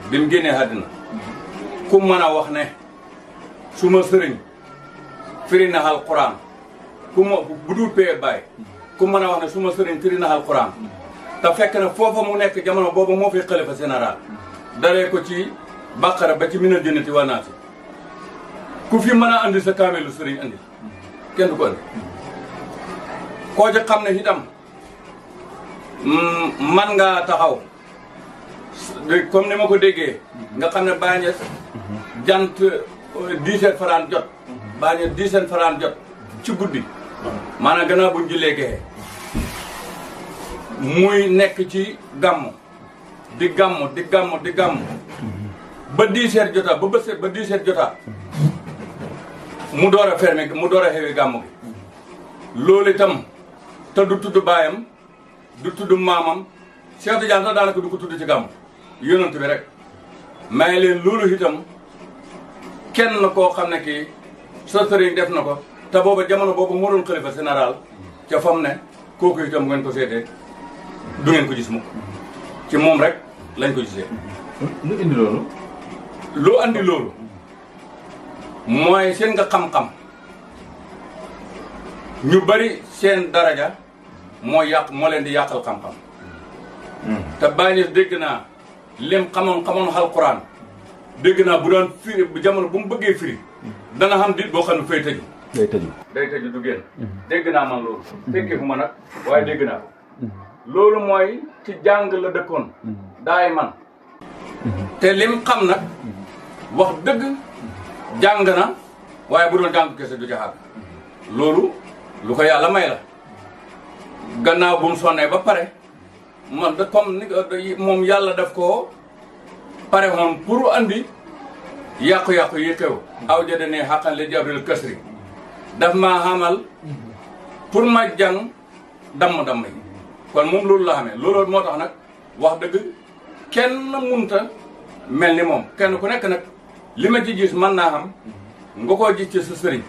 bi mu génnee àddina ku mën a wax ne suma sëriñ firi na alquran ku ma bu dul pee Baye ku mën a wax ne suma sëriñ firi na alquran te fekk na foofa mu nekk jamono boobu moo fi xalifa général dalee ko ci Baqara ba ci minal jannati wa naasi ku fi mën a andi sa kaamelu sëriñ andi kenn du ko andi koo ci xam ne itam man nga taxaw comme ni ma ko déggee nga xam ne Baye Niass jant 10 heures faraan jot Baye Niass 10 heures faraan jot ci guddi maanaam gannaaw buñ jullee gexe muy nekk ci gàmm di gàmm ba 10 heures jotaa ba bët set ba 10 heures jotaa mu door a fermé mu door a xewi gàmm gi loolu itam te du tudd baayam du tudd maamam Cheikh Tidiane sax daanaka du ko tudd ci gàmm yonent bi rek may leen loolu itam kenn koo xam ne kii sa sëriñ def na ko te booba jamono boobu moo doon xalifa général ca fam ne kooku itam ngeen ko seetee du ngeen ko gis mukk ci moom rek lañ ko gisee. lu indi loolu. lu andi loolu mooy seen nga xam-xam ñu bari seen daraja moo leen di yàqal xam-xam. te Baye Niass dégg naa lim xamoon alquran dégg naa bu doon firi bu jamono bu mu bëggee firi dana xam dit boo xam ne fay tëju. day tëju du génn. dégg naa man loolu. fekkee fu ma nag waaye dégg naa ko. loolu mooy ci jàng la dëkkoon. daay man. te lim xam nag wax dëgg jàng na waaye bu doon jàng kese du ci xàgg. loolu lu ko yàlla may la. gannaaw bu mu sonnee ba pare man de comme ni moom yàlla daf ko pare moom pour andi yàqu-yàqu yi xew aw jëde ne xàqan li jabril kasri daf maa xamal pour ma jàng damm-damm yi kon moom loolu la xamee loolu moo tax nag wax dëgg kenn munta mel ni moom kenn ku nekk nag li ma ci gis mën naa xam nga koo gis ci sa sëriñ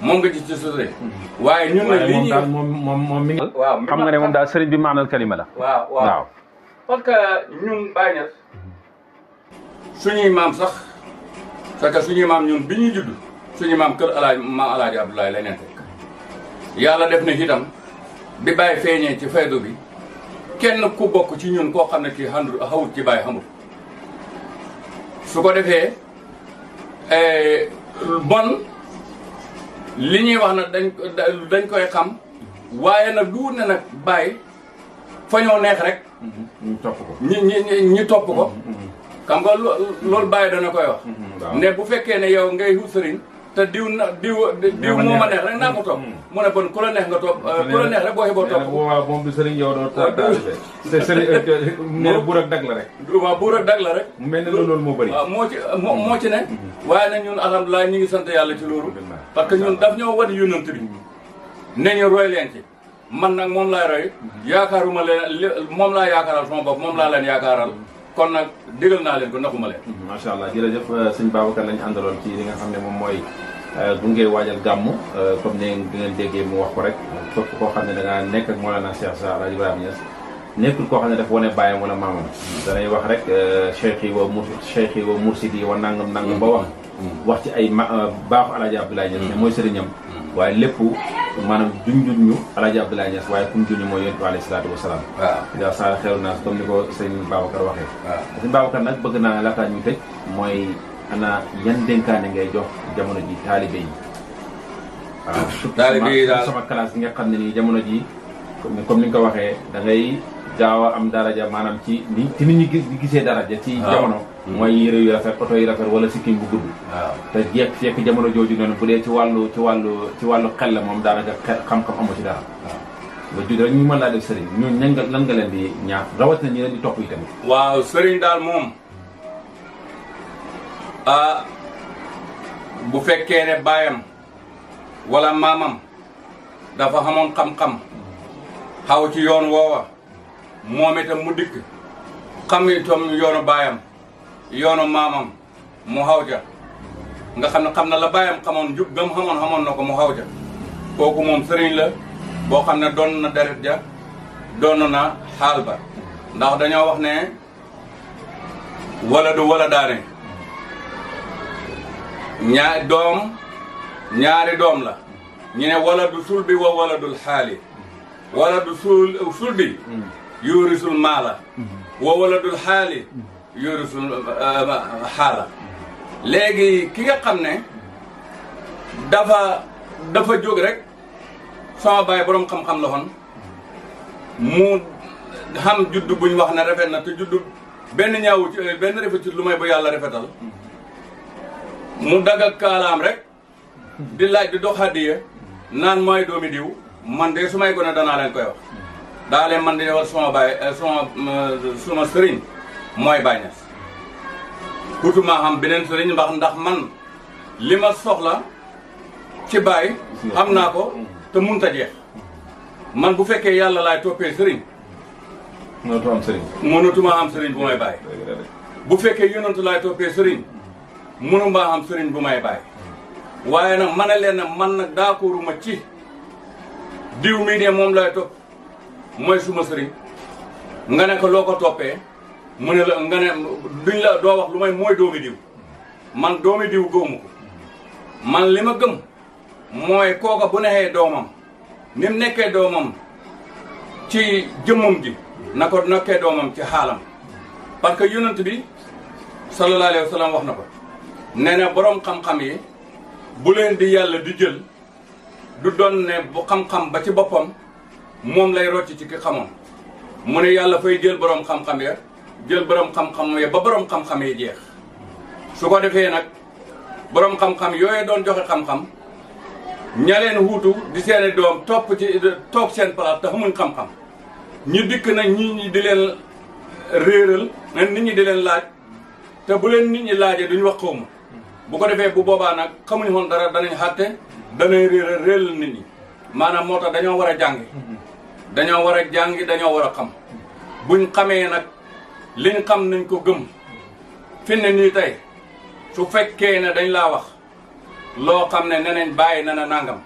moom nga gis ci sa sëriñ waaye ñun nag li ñuy daal moom mi ngi waaw xam nga ne moom daal sëriñ bi maanal kalima la waaw parce que ñun Baye Niass suñuy maam sax parce que suñuy maam ñun bi ñuy judd suñuy maam kër alaaji Abdoulaye lay neen fekk yàlla def na itam bi Baye feeñee ci faydu bi kenn ku bokk ci ñun koo xam ne kii xawut ci Baye xamul su ko defee bon li ñuy wax nag dañ koy xam waaye nag du ne nag Baye fa ñoo neex rek ñu topp ko ñi topp ko xam nga loolu Baye dana koy wax ne bu fekkee ne yow ngay wut sëriñ te diw moo ma neex rek naa ko topp mu ne bon ku la neex nga topp ku la neex rek boo xeboo topp waaw moom du sëriñ yow doo c'est sëriñ ne buur ak dag la rek waaw buur ak dag la rek mu mel ne loolu moo bëri waaw moo ci ne waaye nag ñun alhamdulilah ñu ngi sant yàlla ci loolu parce que ñun daf ñoo war yonent bi ne ñu roy leen ci man nag moom laay roy yaakaaruma leen moom laa yaakaaral sama bopp moom laa leen yaakaaral kon nag digal naa leen ko naxuma leen macha allah jërëjëf sëñ Babacar lañ àndaloon ci li nga xam ne moom mooy gunge waajal gàmmu comme ne di ngeen déggee mu wax ko rek képp koo xam ne da ngaa nekk ak Mawlana Cheikh Sa Alhaji Ibrahima Niass nekkul koo xam ne dafa wane bàyyam wala maamam danay wax rek cheikh yi wa mursidi yi wa nangam ba wax ci ay baaxu Alhaji Abdoulaye Niass ne mooy sëriñam waaye lépp maanaam junjun ñu Alhaji Abdoulaye Niass waaye kum junñu mooy yonent bi alayhi salaatu wasalaam waaw sa xeeru naas comme ni ko sëñ Babacar waxee sëñ Babacar nag bëgg naa laataa ñu tëj mooy ana yan dénkaane ngay jox jamono ji taalibe yi waaw surtout sama classe bi nga xam ne nii jamono ji comme ni nga ko waxee da ngay gaaw a am daraja maanaam ci nit ñi gisee daraja ci jamono mooy yére yu rafet oto yu rafet wala sikkim bu gudd te fekk jamono jooju noonu bu dee ci wàllu xel la moom daanaka xam-xam amu ci dara nga judd rek ñu mën laa def sëriñ ñun lan nga leen di ñaax rawatina ñi leen di topp yi tamit waaw sëriñ daal moom bu fekkee ne baayam wala maamam dafa xamoon xam-xam xaw ci yoon woowa moom itam mu dikk xam itam yoonu baayam yoonu maamam mu xaw ja nga xam ne xam na la baayam xamoon jub gam xamoon na ko mu xaw ja kooku moom sëriñ la boo xam ne doon na deret ja doon na xaal ba ndax dañoo wax ne wala du wala daane ñaari doom la ñu ne wala du sulbi wa wala dul xaali wala du sulbi yurisul maala wa wala dul xaali yurisul xaala léegi ki nga xam ne dafa jóg rek sama baay boroom xam-xam la xoon mu xam juddu buñ wax ne rafet na te juddu benn ñaawu ci benn rafet ci lu may bu yàlla rafetal mu dagg ak kaalaam rek di laaj di dox hadiya naan mooy doomi diw man de su may gone danaa leen koy wax daa leen man di war suma baay suma sëriñ mooy Baye Niass xutumaa xam beneen sëriñ ndax man li ma soxla ci baay am naa ko te munta jeex man bu fekkee yàlla laay toppee sëriñ mënatuma am sëriñ bu may Baye bu fekkee yonantu laay toppee sëriñ mënuma am sëriñ bu may Baye waaye nag ma ne leen ne man nag d'accorduma ci diw mii de moom lay topp mooy suma sëriñ nga ne ko loo ko toppee mu ne la nga ne duñ la doo wax lu may mooy doomi diw man doomi diw gëwmu ko man li ma gëm mooy kooka bu nexee doomam ni mu nekkee doomam ci jëmmam ji na ko nekkee doomam ci xaalam parce que yonent bi sallallahu alayhi wa sallam wax na ko nee na boroom xam-xam yi bu leen di yàlla di jël du doon ne bu xam-xam ba ci boppam moom lay rocc ci ki xamoon mu ne yàlla fay jël boroom xam-xam ya jël boroom xam-xam ya ba boroom xam-xam yi jeex su ko defee nag boroom xam-xam yooyu doon joxe xam-xam ña leen wuutu di seeni doom toog seen place te xamuñ xam-xam ñu dikk nag nit ñi di leen réeral nit ñi di leen laaj te bu leen nit ñi laajee duñ wax xawma bu ko defee bu boobaa nag xamuñ woon dara danañ xàtte danay réel nit ñi maanaam moo tax dañoo war a jàngi dañoo war a jàngi dañoo war a xam buñ xamee nag liñ xam nañ ko gëm fi ne nii tey su fekkee ne dañ laa wax loo xam ne neneen bàyyi na na nangam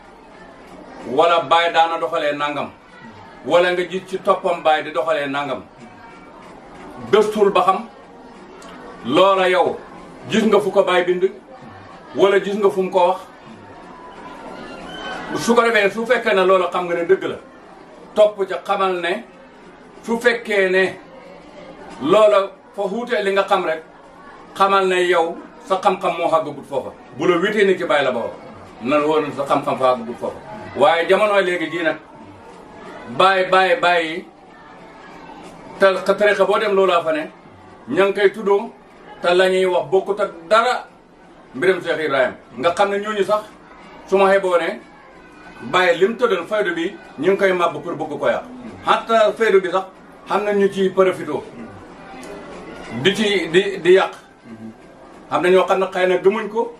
wala bàyyi daana doxalee nangam wala nga gis ci toppam bàyyi di doxalee nangam gëstul ba xam loola yow gis nga fu ko bàyyi bind wala gis nga fu mu ko wax su ko defee su fekkee ne loola xam nga ne dëgg la topp ca xamal ne su fekkee ne loola fa xuutee li nga xam rek xamal ne yow sa xam-xam moo xàggagut foofa bu la witee ni ci bàyyi la booba na woon sa xam-xam fa xàggagut foofa waaye jamono léegi jii nag bàyyi te tarixa boo dem loolaa fa ne ña ngi koy tuddoo te la ñuy wax bokkut ak dara mbiram Cheikh Ibrahima nga xam ne ñooñu sax su ma xeboo ne bàyyi lim tëddal faydu bi ñu ngi koy màbb pour bëgg ko yàq hatta faydu bi sax xam na ñu ci profito di yàq xam na ñoo xam ne xëy na gëmuñ ko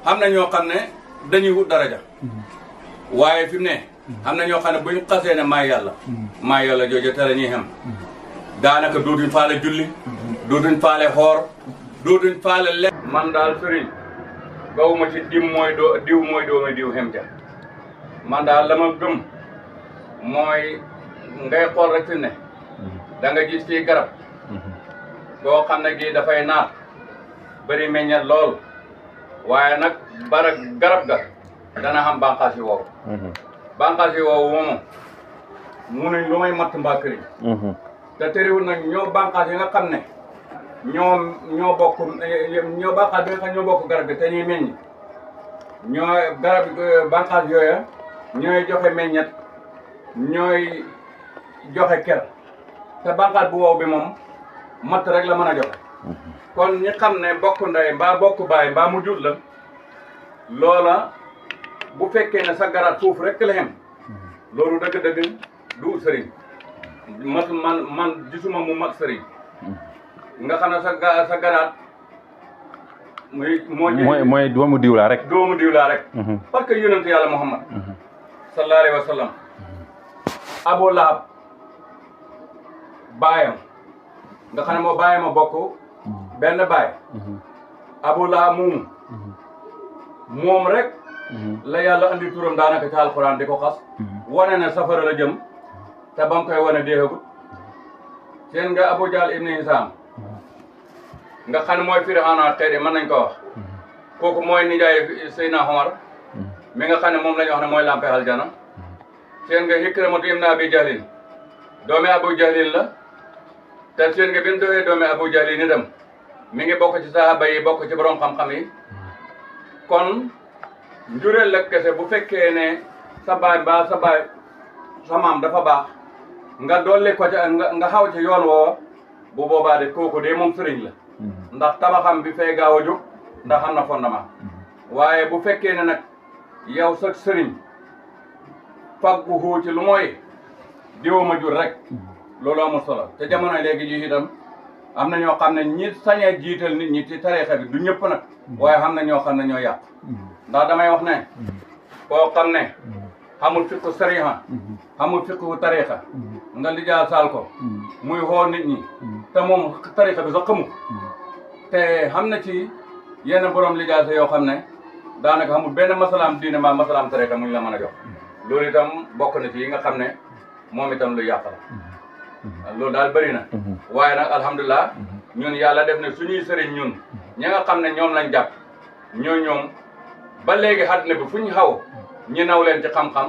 xam na ñoo xam ne dañuy wut daraja waaye fi mu ne xam na ñoo xam ne bu ñu xasee ne maay yàlla jooju te la ñuy xem daanaka dootuñ faale julli dootuñ faale xoor dootuñ faale lekk man daal sëriñ gawuma ci diw mooy doomi diw xem ca man daal la ma gëm mooy ngay xool rek fi ne da nga gis ci garab boo xam ne gii dafay naat bëri meññet lool waaye nag garab ga dana xam bànqaas yi woowu bànqaas yi woowu moomu munuñ lu may matt mbaa këriñ te tëriwul nag ñoo bànqaas yi nga xam ne ñoo bokk bànqaas bi nga xam ñoo bokk garab gi te ñuy meññ ñoo garab bànqaas yooya ñooy joxe meññet ñooy joxe ker te bànqaas bu wow bi moom matt rek la mën a joxe kon ñi xam ne bokk ndey mbaa bokk baay mbaa mu jur la loola bu fekkee ne sa garaat foofu rek la xem loolu dëgg-dëgg du sëriñ man gisuma mu mat sëriñ nga xam ne sa garaat mooy doomu diw laa rek parce que yonent yàlla Muhammad sallallahu alayhi wa sallam Abu Lahab baayam nga xam ne moo baayam a bokk benn baay Abu Lahab moom rek la yàlla andi turam daanaka ci alxuraan di ko xas wane ne safara la jëm te ba mu koy wane deexagut seen nga Abu Jahl ibn Hisam nga xam ne mooy Firawna xëy mën nañ ko wax kooku mooy nijaay Seydina Omar mi nga xam ne moom la ñu wax ne mooy lampe aljana seen nga Ikrimatu ibn Abi Jahlin doomi Abu Jahlin la te seen nga bi mu doxee doomi Abu Jahlin itam mi ngi bokk ci sahaaba yi bokk ci borom xam-xam yi kon njureel la kese bu fekkee ne sa maam dafa baax nga dolli ko ca nga xaw ci yoon woo bu boobaa de kooku de moom sëriñ la ndax tabaxam bi fay gaaw a jóg ndax am na fondement waaye bu fekkee ne nag yow sa sëriñ faggu xuu ci lu mooy diwuma jur rek loolu amul solo te jamono léegi ji itam am na ñoo xam ne ñi sañee jiital nit ñi ci tariixa bi du ñëpp nag waaye xam na ñoo xam ne ñoo yàq ndax damay wax ne koo xam ne xamul fiqu sariha xamul fiqu tariixa nga lijaa saal ko muy xoo nit ñi te moom tariixa bi sax xamu te xam na ci yenn borom lijaasa yoo xam ne daanaka xamul benn masalaam diine mbaa masalaam tariixa muñ la mën a jox loolu itam bokk na ci yi nga xam ne moom itam lu yàq la loolu daal bëri na waaye nag alhamdulilah ñun yàlla def ne suñuy sëriñ ñun ñi nga xam ne ñoom lañ jàpp ñoom ba léegi àddina bi fu ñu xaw ñi naw leen ci xam-xam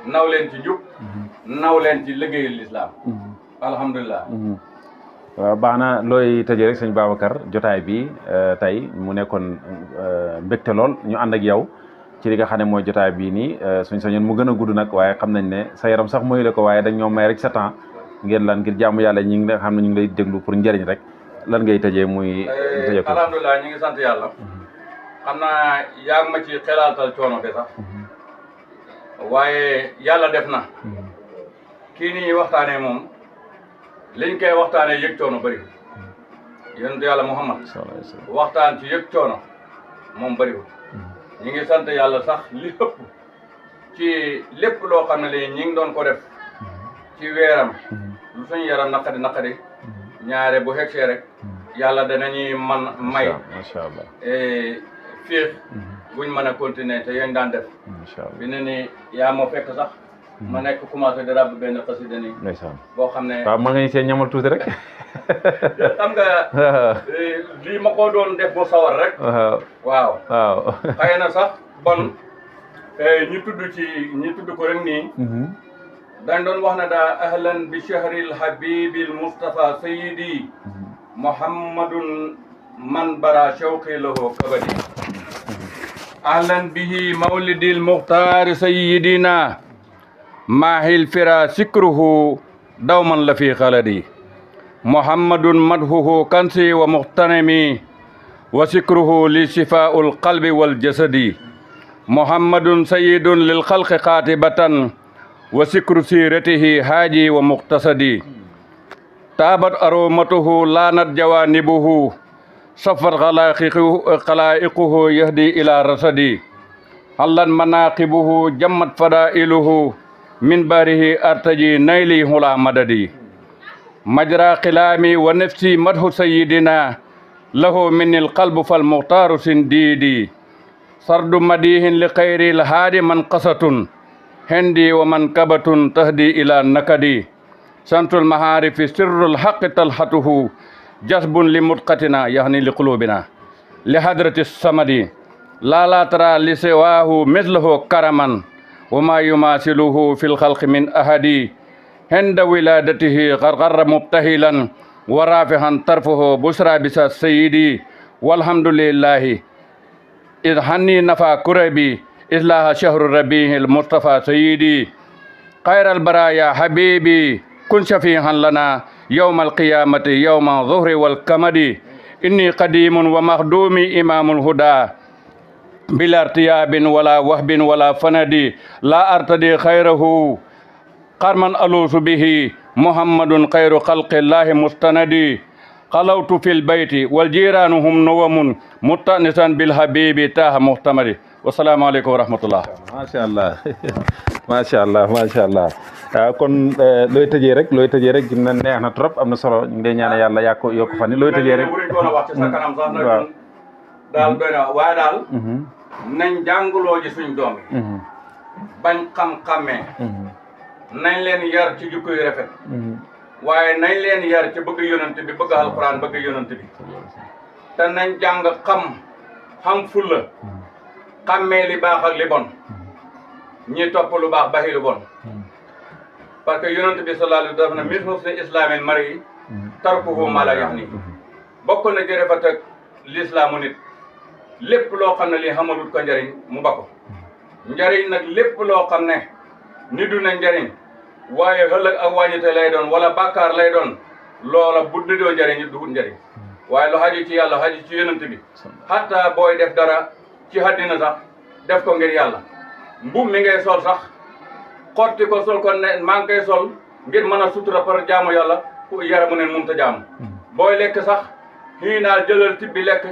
naw leen ci njub naw leen ci liggéeyal lislaam alhamdulilah waaw baax na looy tëjee rek sëñ Babacar jotaay bi tey mu nekkoon mbégte lool ñu ànd ak yow ci li nga xam ne mooy jotaay bii nii suñ sañoon mu gën a gudd nag waaye xam nañ ne sa yaram sax mooy la ko waaye dañ ñoo may rek sa temps ngeen lan ngir jaamu yàlla ñi nga xam ne ñu ngi lay déglu pour njëriñ rek lan ngay tëjee muy tëjee ko alhamdulilah ñu ngi sant yàlla xam naa yaa ngi ma ci xelaatal coono bi sax waaye yàlla def na kii nii waxtaanee moom liñ koy waxtaanee yëg coono bëri yonent yàlla Muhammad waxtaan ci yëg coono moom bëriwul ñi ngi sant yàlla sax li ëpp ci lépp loo xam ne li ñi ngi doon ko def ci weeram lu suñu yaram naqadi ñaare bu xegsee rek yàlla danañuy may macha allah fiix buñ mën a continuer te yéen daan def bi ne ni yaa moo fekk sax ma nekk commencé di ràbb benn xasida ni boo xam ne waaw mën nga ñu see ñamal tuuti rek xam nga lii ma ko doon def mu sawar rek waaw xëy na sax bon ñu tudd ko rek nii dañ doon wax ne daa ahlan bi shahril habibil mustafa sayyidi muhammadun man bara shawqi lahu kabadi ahlan bihi mawlidil muxtaari sayyidina maahil fira sikruhu dawman la fi xaladi muhammadun madhuhu kansi wa muxtanami wa sikruhu li shifaa'ul qalbi wal jasadi muhammadun sayyidun lil xalqi xaatibatan wa sikru siratihi haaji wa muqtasadi taabat aromatuhu laanat jawanibuhu safat xalaa'iquhu yahdi ila rasadi hallan manaqibuhu jammat fadailuhu min barihi artaji nayli hula madadi majra xilaami wa nafsi madhu sayyidina lahu minni alqalbu fal muxtaaru sindidi sardu madihin li xayril haadi man qasatun hendi wa man kabatun tahdi ila nakadi santul maharifi sirrul haqqi talhatuhu jasbun li mutqatina yahni li qulubina li hadrati samadi la tara li siwahu mislahu karaman wa ma yumasiluhu fil khalqi min ahadi henda wiladatihi qarqarra mubtahilan wa rafihan tarfuhu busra bisa sayyidi walhamdulillahi id hanni nafa kurabi islaha shahru rabihil mustafa sayyidi khairal baraya habibi kun shafihan lana yawmal qiyamati yawma dhuhri wal kamadi inni qadimun wa makhdumi imamul huda bila irtiyabin wala wahbin wala fanadi la artadi khairahu qarman alusu bihi muhammadun khairu khalqillahi mustanadi qalawtu fil bayti wal jiranuhum nuwamun muttanisan bil habibi taha muhtamadi wasalaamu aleykum wa rahmatullah macha allah kon looy tëjee rek na neex na trop am na solo ñu ngi lay ñaan yàlla yokk fan ni looy tëjee rek wuruñ ko wax ci sa kanam sax nag daal doy na waaye daal nañ jàngaloo ji suñ doom yi bañ xam-xamee nañ leen yar ci jikko yu rafet waaye nañ leen yar ci bëgg yonent bi bëgg alquran bëgg yonent bi te nañ jàng xam fulla xàmmee li baax ak li bon ñi topp lu baax baxi lu bon parce que yonent bi sallallahu alayhi wa sallam min husni islamil mari tarkuhu ma la yahni bokk na ci rafet ak l'islaamu nit lépp loo xam ne lii xamalut ko njariñ mu bakko njariñ nag lépp loo xam ne ni du na njariñ waaye ëllëg ak wàññite lay doon wala bàkkaar lay doon loola bu doo njariñ dugut njariñ waaye lu xaju ci yàlla xaju ci yonent bi hatta booy def dara ci àddina sax def ko ngir yàlla mbubb mi ngay sol sax xotti ko sol ko ne maa ngi koy sol ngir mën a sutura par jaamu yàlla yaramu neen mënut a jaamu booy lekk sax xii naa jëlal tibbi lekk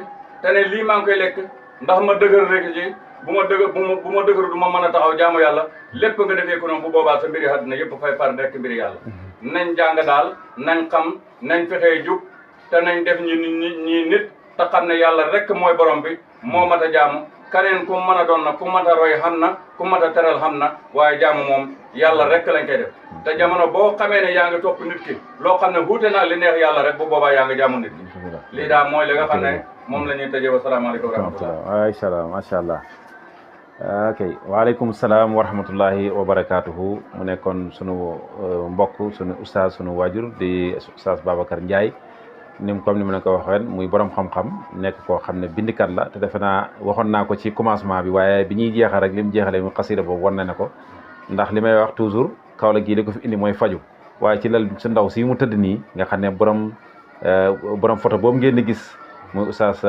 te ne lii maa ngi koy lekk ndax ma dëgër rek ci bu ma dëgër du ma mën a taxaw jaamu yàlla lépp nga defee ko noonu bu boobaa sa mbiri àddina yëpp fay far nekk mbiri yàlla nañ jàng daal nañ xam nañ fexee jub te nañ def ñi nit te xam ne yàlla rek mooy borom bi moo mat a jaamu kaneen ku mën a doon na ku mat a roy xam na ku mat a teral xam na waaye jaamu moom yàlla rek lañ koy def te jamono boo xamee ne yaa ngi topp nit ki loo xam ne wuute naa li neex yàlla rek bu boobaa yaa ngi jaamu nit ki lii daal mooy li nga xam ne moom la ñuy tëjee wa salaamaaleykum wa rahmatullah ay salaam macha allah ok waaleykum salaam wa rahmatullahi wa barakatuhu mu nekkoon sunu mbokk sunu oustaz sunu waajur di oustaz Babacar Ndiaye comme ni ma leen ko waxee muy borom xam-xam nekk koo xam ne bindikat la te defe naa waxoon naa ko ci commencement bi waaye bi ñuy jeexal rek li mu jeexalee mu xasida boobu wan na ne ko ndax li may wax toujours Kaolack gii li ko fi indi mooy faju waaye ci lal su ndaw si mu tëdd nii nga xam ne borom photo boobu ngeen di gis muy oustaz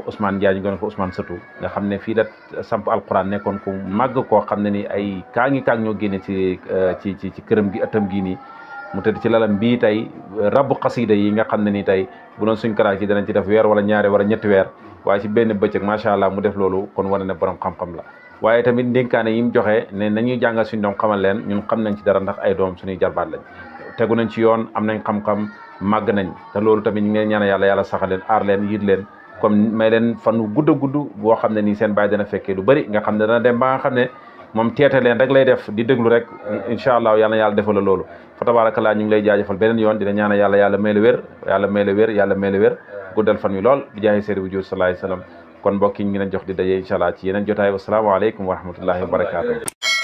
Ousmane Ndiaye ñu gën ko Ousmane Satou nga xam ne fii la samp alquran nekkoon ku màgg koo xam ne ni ay kaang ñoo génne ci këram gi ëttam gii nii mu tëdd ci lalam bii tey rabbu xasida yi nga xam ne ni tey bu doon suñ karaak yi danañ ci def weer wala ñaari wala ñetti weer waaye ci benn bëccëg macha allah mu def loolu kon wane ne borom xam-xam la. waaye tamit ndénkaane yi mu joxe ne nañuy jàngal suñu doom xamal leen ñun xam nañ ci dara ndax ay doom suñuy jarbaat lañ tegu nañ ci yoon am nañ xam-xam màgg nañ te loolu tamit ñu ngi leen ñaan yàlla saxal leen aar leen yit leen comme may leen fan wu gudd a gudd boo xam ne nii seen baay dana fekkee lu bëri nga xam ne dana dem ba nga xam ne moom teete leen rek lay def di déglu rek incha allah yàlla defal la loolu fa tabarakallah ñu ngi lay jaajëfal beneen yoon dina ñaan yàlla may la wér yàlla may la wér guddal fan wi lool bi jaahi seeri bu jur sallallahu alayhi wasallam kon mbokk yi ñu ngi leen jox di daje incha allah ci yeneen jotaay wasalaamaaleykum wa rahmatullahi wa barakaatu.